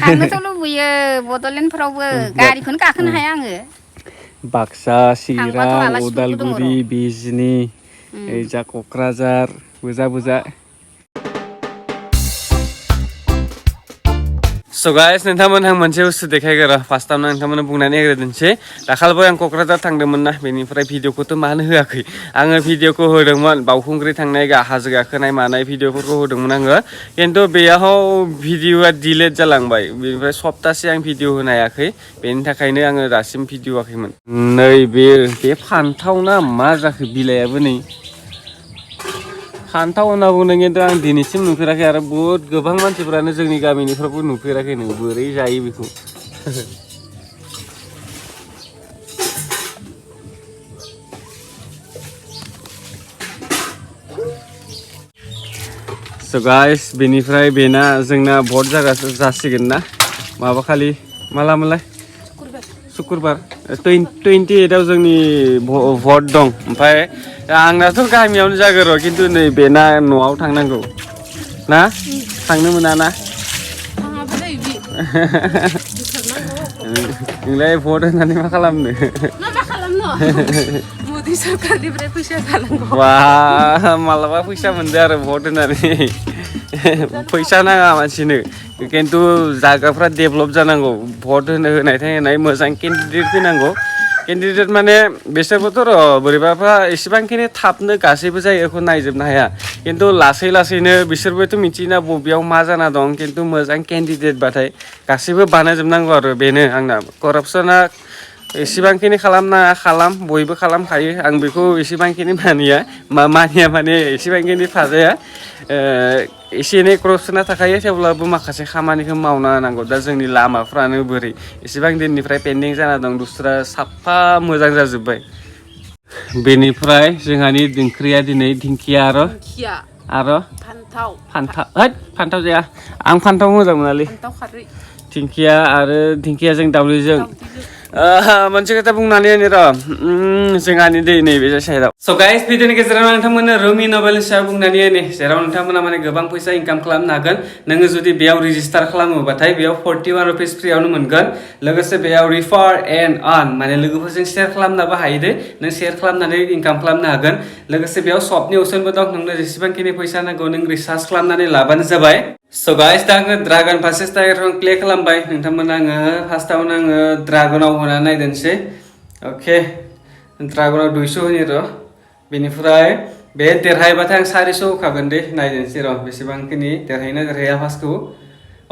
थांनोथ' लुबैयो बड'लेण्डफोरावबो गारिखौनो गाखोनो हाया आङो बाक्सा चिरां उदालगुरि बिजनि ओइजा क'क्राझार बुजा So guys, नोंथांमोन आं मोनसे बुस्थु देखायगोन फार्स्टआवनो नोंथांमोन बुंनानै होग्रोदोंसै दाखालिबो आं क'क्राझार थांदोंमोन ना बेनिफ्राय भिडिअखौथ' मानो होआखै आङो भिडिअखौ होदोंमोन बावखुंग्रि थांनाय हाजो गाखोनाय मानाय भिडिअफोरखौ होदोंमोन आङो खिन्थु बेयाव भिडिअआ डिलेट जालांबाय बेनिफ्राय सप्तासे आं भिडिअ होनो हायाखै बेनि थाखायनो आङो दासिम भिडिअ होआखैमोन नै बे फान्थाव ना मा जाखो बिलाइआबो नै फान्थाव होनना बुंदों खिन्थु आं दिनैसिम नुफेराखै आरो बहुत गोबां मानसिफोरानो जोंनि गामिनिफ्रायबो नुफेराखै बोरै जायो बेखौ So guys, बेनिफ्राय बेना जोंना भट जासिगोन ना माबा खालि माला शुक्रबार 28आव जोंनि भट दं ओमफ्राय आंनाथ' गामियावनो जागोन र' खिन्थु नै बेना न'आव थांनांगौ ना थांनो मोना ना नोंलाय भट होनानै मा खालामनो मोदी सरकारनिफ्राय फैसा जानांगौ बा मालाबा फैसा मोनदो आरो भट होनानै फैसा नाङा मानसिनो खिन्थु जायगाफ्रा डेभेलप जानांगौ भट होनाय मोजां केन्डिडेट फैनांगौ केन्डिडेट माने बिसोरबोथ' र' बोरैबाफ्रा एसेबांखिनि थाबनो गासैबो जायगाखौ नायजोबनो हाया खिन्थु लासैनो बिसोरबोथ' मिथियोना बबेयाव मा जाना दं खिन्थु मोजां केन्डिडेट बाथाय गासैबो बानायजोबनांगौ आरो बेनो आंना करापसना एसेबांखिनि खालाम बयबो खालामखायो आं बेखौ एसेबांखिनि मानिया माने एसेबांखिनि फाजाया एसे एनै करपसना थाखायो थेवब्लाबो माखासे खामानिखौ मावना होनांगौ दा जोंनि लामाफ्रानो बोरै एसेबां दिननिफ्राय पेन्डिं जाना दं दस्रा साफा मोजां जाजोब्बाय बेनिफ्राय जोंहानि ओंख्रिया दिनै दिंखिया आरो फान्थाव जाया आं फान्थाव मोजां मोनालै दिंखियाजों दावदैजों मोनसे खोथा बुंनानै होनि र' जोंहानि दै नैबे साइडआव स' गाइस भिडिअनि गेजेराव नोंथांमोननो रुमि नभेलनि सायाव बुंनानै होनि जेराव नोंथांमोना माने गोबां फैसा इनकाम खालामनो हागोन नोङो जुदि बेयाव रेजिस्टार खालामोबाथाय बेयाव 41 रुपिस फ्रियावनो मोनगोन लोगोसे बेयाव रिफार एन्ड आर्न माने लोगोफोरजों शेयार खालामनोबो हायो दे नों शेयार खालामनानै इनकाम खालामनो हागोन लोगोसे बेयाव शपनि अपसनबो दं नोंनो जेसेबांखिनि फैसा नांगौ नों रिसार्च खालामनानै लाबानो जाबाय स' गाइस दा आङो ड्रागन भार्सेस टाइगारखौ प्ले खालामबाय नोंथांमोना आङो फार्स्टआवनो आङो ड्रागनाव होना नायदोंसै अके ड्रागनाव 200 होनि र' बेनिफ्राय बे देरहायोबाथाय आं 400 होखागोन दे नायदोंसै र' बेसेबांखिनि देरहायोना देरहाया फार्स्टखौ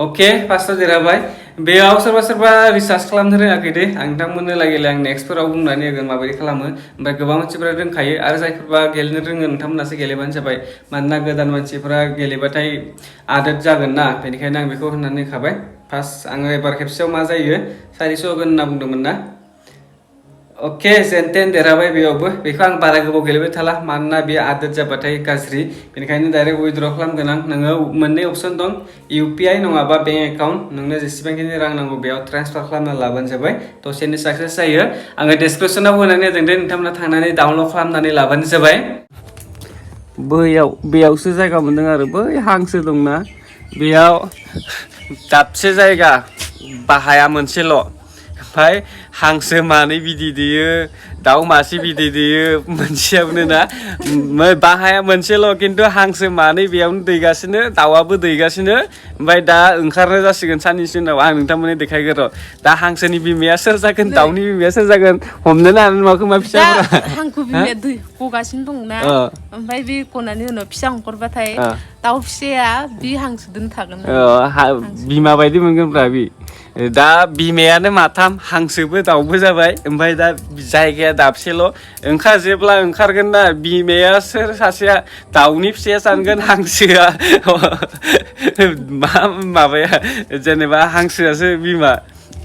अके फार्स्टआव देरहाबाय बेयाव सोरबा रिसार्च खालामनो रोङाखै दे आं नोंथांमोननो लागैले आं नेक्स्टफोराव बुंनानै होगोन माबायदि खालामो ओमफ्राय गोबां मानसिफोरा रोंखायो आरो जायफोरबा गेलेनो रोङो नोंथांमोनासो गेलेबानो जाबाय मानोना गोदान मानसिफोरा गेलेबाथाय आदत जागोन ना बेनिखायनो आं बेखौ होननानै होखाबाय फार्स्ट आङो एबार खेबसेयाव मा जायो 400 होगोन होनना बुंदोंमोन ना अके जेनटेन देरहाबाय बेयावबो बेखौ आं बारा गोबाव गेलेबाय थाला मानोना बे आदत जाबाथाय गाज्रि बेनिखायनो डाइरेक्ट उइथड्र खालामगोन आं नोङो मोननै अपसन दं इउपिआई नङाबा बेंक एकाउन्ट नोंनो जेसेबांखिनि रां नांगौ बेयाव ट्रेन्सफार खालामना लाबानो जाबाय दसेनो साक्सेस जायो आङो डिसक्रिपसनाव होनानै होदों दे नोंथांमोना थांनानै डाउनलड खालामनानै लाबानो जाबाय बेयावसो जायगा मोनदों आरो बै हांसो दंना बेयाव दाबसे जायगा बाहाया मोनसेल' ओमफ्राय हांसो मानै बिदै दैयो दाउ मासे बिदै दैयो मोनसेयावनो ना बाहाया मोनसेल' खिन्थु हांसो मानै बेयावनो दैगासिनो दाउआबो दैगासिनो ओमफ्राय दा ओंखारनो जासिगोन साननैसो उनाव आं नोंथांमोननो देखायगोन र' दा हांसोनि बिमाया सोर जागोन दाउनि बिमाया सोर जागोन हमनोनो हानाय नङा खोमा फिसाफोरा हांसो बिमाया दै गगासिनो दंना ओमफ्राय बे गनानै उनाव फिसा ओंखारबाथाय दाउ फिसाया बि हांसोदों थागोन बिमा बायदि मोनगोनब्रा बि दा बिमायानो माथाम हांसोबो दाउबो जाबाय ओमफ्राय दा जायगाया दाबसेल' जेब्ला ओंखारगोन ना बिमाया सोर सासेया दाउनि फिसाया सानगोन हांसोआ माबाया जेनेबा हांसोआसो बिमा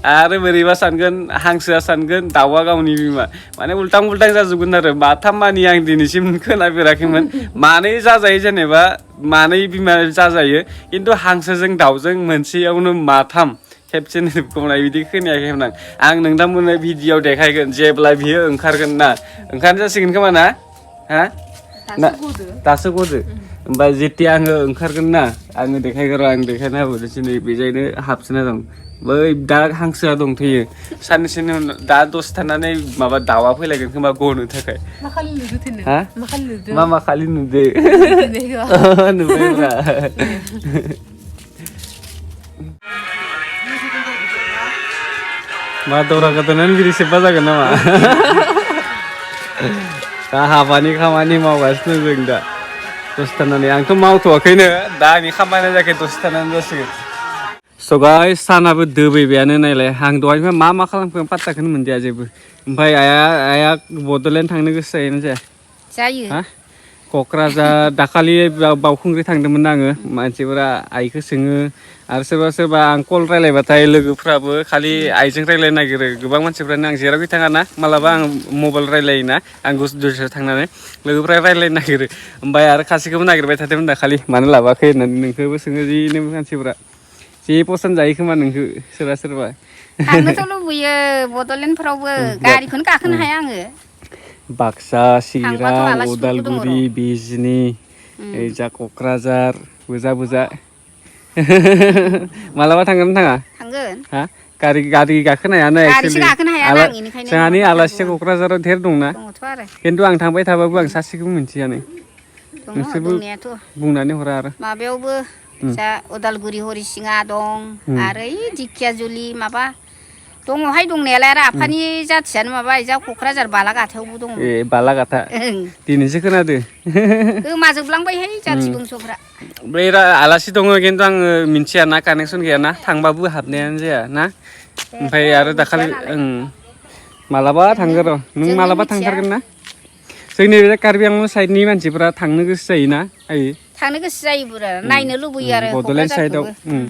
आरो बोरैबा सानगोन हांसोआ सानगोन दाउआ गावनि बिमा माने उल्टां जाजोबगोन आरो माथाम मानि आं दिनैसिम खोनाफेराखैमोन मानै जाजायो जेनेबा मानै बिमा जाजायो खिन्थु हांसोजों दाउजों मोनसेयावनो माथाम खेबसेनो जोबगौमोन बिदि खोनायाखैमोन आं नोंथांमोननो भिडिअ'आव देखायगोन जेब्ला बियो ओंखारगोन ना ओंखारनो जासिगोन खोमा ना हा दासो गदो ओमफ्राय जेतिया आङो ओंखारगोन ना आङो देखायगोन आं देखायना होबोदो दिनै बेजायनो हाबसोना दं बै दा हांसोआ दंथ'यो साननैसोनि उनाव दा दसे थानानै माबा दाउआ फैलायगोन खोमा गनो थाखाय मा खालि नुदो नुबायब्रा मा दरा गोदानानै बिदि सेबबा जागोन नामा दा हाबानि खामानि मावगासिनो जों दा दसे थानानै आंथ' मावथ'वाखैनो दा आंनि खामानिया जायाखै दसे थानानै जासिगोन स' गाइस सानाबो दोबैबायानो नायलाय आं दहायनिफ्राय मा खालामखो पात्ताखौनो मोनदिया जेबो ओमफ्राय आइया बड'लेण्ड थांनो गोसो जायोना जाया जायो हा क'क्राझार दाखालि बावखुंग्रि थांदोंमोन आङो मानसिफोरा आइखौ सोङो आरो सोरबा आं कल रायलायबाथाय लोगोफ्राबो खालि आइजों रायलायनो नागिरो गोबां मानसिफ्रानो आं जेरावखि थाङाना मालाबा आं मबाइल रायलायोना आं दस्रायाव थांनानै लोगोफ्रा रायलायनो नागिरो ओमफ्राय आरो खासेखौबो नागिरबाय थादोंमोन दाखालि मानो लाबोआखै होननानै नोंखौबो सोङो जिनो मानसिफ्रा जे पसन्द जायो खोमा नोंखौ सोरबा थांनोथ' लुबैयो बड'लेण्डफोरावबो गारिखौनो गाखोनो हाया आङो बाक्सा चिरां आलासिफोरबो दङ र' उदालगुरि बिजनि ओइजा क'क्राझार बोजा मालाबा थांगोन ना थाङा थांगोन हा गारि गाखोनो हायानो गारिसो गाखोनो हायाना आं इनिखायनो जोंहानि माबा आलासिया क'क्राझाराव धेर दंना दङथ' आरो खिन्थु आं थांबाय थाबाबो आं सासेखौबो मिन्थियानो दङ नोंसोरबो दंनायाथ' बुंनानै हरा आरो माबायावबो जा उदालगुरि हरिसिङा दं आरो ओइ दिखियाजुलि माबा दङहाय दंनायालाय आरो आफानि जाथियानो माबा जा क'क्राझार बालागाथायावबो दङ ए बालागाथा दिनैसो खोनादो गोमाजोबलांबायहाय जाथि बंस'फ्रा ओमफ्राय आलासि दङ खिन्थु आङो मिन्थियाना कानेक्सन गैयाना थांबाबो हाबनायानो जाया ना ओमफ्राय आरो दाखालि मालाबा थांगोन र' नों जोंनो मालाबा मिथिया थांथारगोन ना जोंनि बे कार्बि आंलं साइडनि मानसिफ्रा थांनो गोसो जायोना आयै थांनो गोसो जायोब्रा नायनो लुबैयो आरो बड'लेण्ड साइडआव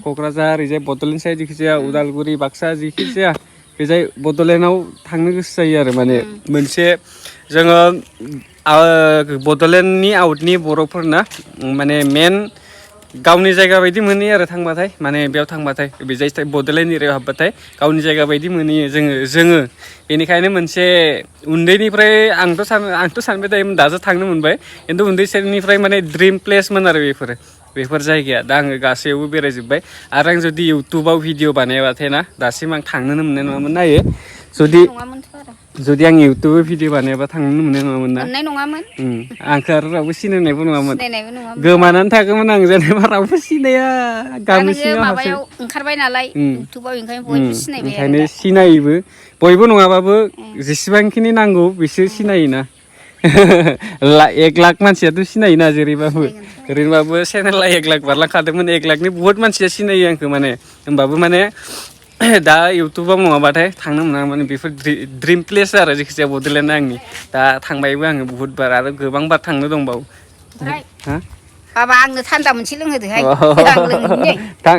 क'क्राझार ओरैजाय बड'लेण्ड साइड जेखिजाया उदालगुरि बाक्सा जेखिजाया बेजाय बड'लेण्डआव थांनो गोसो जायो आरो माने मोनसे जोङो बड'लेण्डनि आउटनि बर'फोरना माने मेन गावनि जायगा बायदि मोनहैयो आरो थांबाथाय माने बेयाव थांबाथाय बेजाय बड'लेण्ड एरियायाव हाबबाथाय गावनि जायगा बायदि मोनहैयो जोङो बेनिखायनो मोनसे उन्दैनिफ्राय आंथ' सानबाय थायोमोन दासो थांनो मोनबाय खिन्थु उन्दै समनिफ्राय माने ड्रिम प्लेसमोन आरो बेफोर जायगाया दा आङो गासैयावबो बेरायजोब्बाय आरो आं जुदि इउटुबाव भिडिअ बानायबाथाय ना दासिम आं थांनोनो मोननाय नङामोन नायो जुदि आं इउटुबाव भिडिअ बानायाबा थांनोनो मोननाय नङामोन ना मोननाय नङामोन आंखौ आरो रावबो सिनायनायबो नङामोन सिनायनायबो नङामोन गोमानानै थागौमोन आं जेनेबा रावबो सिनाया दा गामि नोङो सिङाव हाबसै माबायाव ओंखारबाय नालाय इउटुबाव ओंखायनो बयबो सिनायबाय आरो ओंखायनो दा सिनायोबो बयबो नङाबाबो जेसेबांखिनि नांगौ बिसोर सिनायोना 1 लाख मानसियाथ' सिनायोना जेरैबाबो ओरैनोबाबो चेनेला 1 लाख बारलांखादोंमोन 1 लाखनि बुहुत मानसिया सिनायो आंखौ माने होमबाबो माने दा इउटुबाव नङाबाथाय थांनो मोना माने बेफोर ड्रिम प्लेस आरो जेखिजाया बड'लेण्डआ आंनि दा थांबायबो आङो बुहुत बार आरो गोबां बार थांनो दंबावो बाबा आंनो थान्दा मोनसे लोंहोदोहाय आं लोंहैनि थां